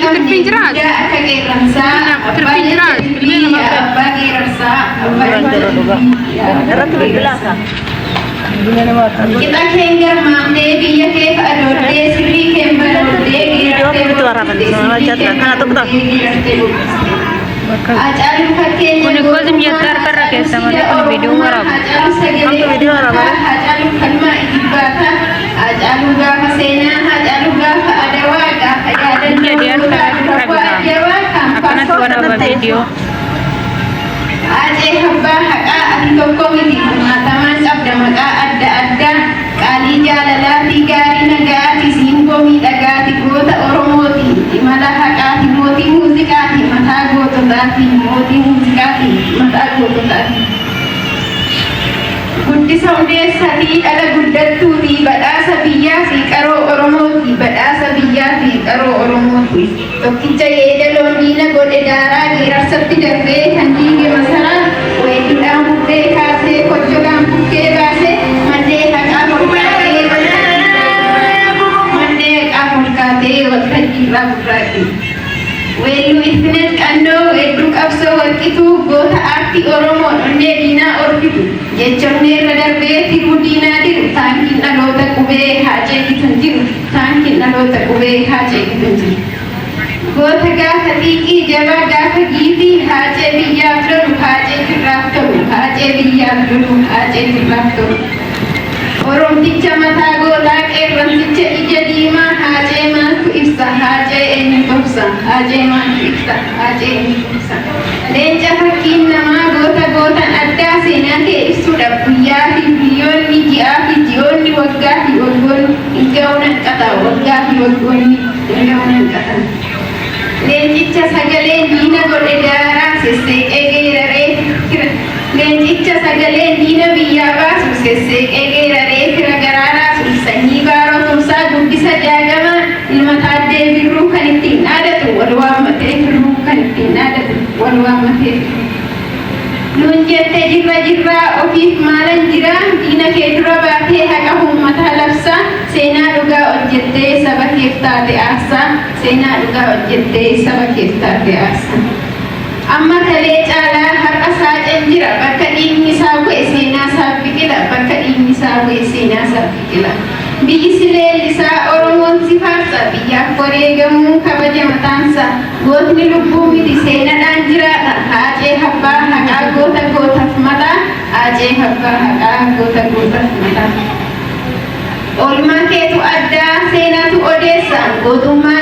qabne Tirfiin jiraas? guddaa akka qeerransaa abbaa Tirfiin jecha jiraas? dilbii Bilbila yaa namaa abbaa geerarsaa abbaa Irra jecha jira dhugaa. dilbii yaa abbaa Irratti bilbilaa geerarsaa. kaa. Qixa keen garmaamtee biyya keef adooddee sirrii keen barooddee Viidiyoo geerartee akkamitti waraaban? boqottee sirrii Kana keen tuqxa. barooddee geerartee boqottee. Haacaaluu fakkeenya Kun gosi gootummaa, mi'aatti harkarra Haacaaluu keessa malee siidaa kun viidiyoo Oromummaa, waraabu. Haacaaluu sagalee Kamtu viidiyoo uummataa, waraabame? Haacaaluu falmaa ijibbaataa, Haacaaluu gaafa seenaa, Haacaaluu gaafa adawaa, gaafa Inni yaadannoo adii harka gootaa, irra dura bu'aa bitaa. jabaa kan Akkanatti faarfamtu. waraaba viidiyoo. Haacee abbaa haqaa ati tokko miti kumaatamaan qabda maqaa adda addaa qaalii jaalalaafi gaarii nagaati simboo miidhagaati goota Oromooti imala haqaati mootii muuziqaati mataa goototaati mootii muuziqaati mataa goototaati. Guddisa Hundeessaatii dhala guddattuuti badhaasa biyyaafi qaroo Oromooti badhaasa biyyaafi qaroo Oromooti. Tokkicha yeedaloon diina godhe daaraa geerarsatti darbee kan diige masaraa weedduudhaan bubbee kaasee kocholaan bukkee baasee mandhee haqaa olkaatee mandhee haqaa olkaatee waltajjiirraa burraaqe. Weelluu Ilfinesh Qannoo weedduu qabsoo warqituu goota aartii Oromoon onnee diinaa orkitu jechamnee irra darbee tiruu diinaa diru taankiin dhaloota qubee haa ceekitu hin jiru taankiin dhaloota qubee haa ceekitu hin jiru. Goota gaafa xiiqii jabaa gaafa giifii haacee biyyaaf lolu haacee firraaf tolu haacee biyyaaf lolu haacee firraaf tolu. Oromticha mataa gootaa qeerransicha ija diimaa haacee maaltu ibsa haacee eenyutu obsa haacee maaltu ibsa haacee eenyutu obsa. Leenca fakkiin namaa goota gootan addaa seenaa kee ibsuudhaaf guyyaa fi guyyoonni ji'aa fi ji'oonni waggaa fi waggoonni hin ga'u hanqata waggaa fi waggoonni hin ga'u hanqata. Leencicha sagaleen diina godhe daaraa sesseeqee geeraree fira Leencicha sagaleen diina biyyaa baasu sesseeqee geeraree fira garaa raasu sanyii baaroo tumsaa guddisa jaagamaa ilma taaddee birruu kan ittiin dhaadatu wal waammatee firruu kan ittiin dhaadatu wal waammatee firruu. Nuun jette jirra jirraa ofiif maalan jiraa diina kee dura baatee haqa uummataa labsaa seenaa dhugaa hojjettee saba keef taate aarsaa seenaa dhugaa hojjettee saba keef taate aarsaa. Amma kalee caalaa har'a saaceen jira bakka dhiigni isaa bu'e seenaa isaa biqila bakka dhiigni isaa bu'e seenaa isaa biqila. Biyyi si leellisaa Oromoon si faarsa biyyaaf wareegamuun kabaja mataansa gootni lubbuu miti seenadhaan jiraata haacee abbaa haqaa goota gootaaf mataa haacee abbaa haqaa goota gootaaf mataa. Oolmaa keetu addaa seenatu odeessa gootummaa